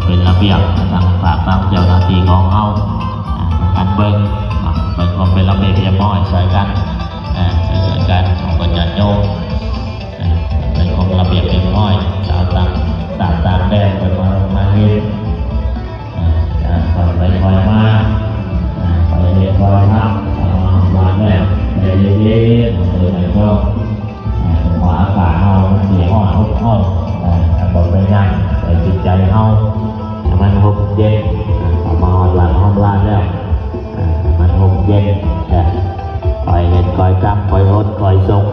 ເປັນລະບຽບ ທາງພາກທາງເຈົ້າໜ້າທີ່ຂອງເຮົາ ອ່າ ກັນເບິ່ງ ອ່າ ເບິ່ງຄວາມເປັນລະບຽບຮຽບຮ້ອຍຊ່ອຍກັນ ອ່າ ຊ່ອຍກັນຂອງເພິ່ນຍາດໂຍມ ອ່າ ເປັນຄວາມລະບຽບຮຽບຮ້ອຍ ຊາວຕ່າງຊາດຕ່າງແດນເພິ່ນມາ ມາເຮັດ ອ່າ ອ່າ ຄ່ອຍໄປຄ່ອຍມາ ອ່າ ຄ່ອຍເຮັດຄ່ອຍທຳ ເອົາມາຮອດວັດແລ້ວ ໃຈເຢັນໆ ເອົາເດີນໃຫ້ເຂົາ ອ່າ ສະພາບອາກາດເຮົາມັນຊິຮ້ອນອົບອ້າວ ອ່າ ບໍ່ເປັນຫຍັງ ໃສ່ຈິດໃຈເຮົາໃຫ້ມັນຮົ່ມເຢັນ ອ່າ ເຂົ້າມາຮອດວັດຮອດວາແລ້ວ ອ່າ ໃຫ້ມັນຮົ່ມເຢັນ ແຕ່ຄ່ອຍເຮັດຄ່ອຍທຳ ຄ່ອຍອົດຄ່ອຍສົງ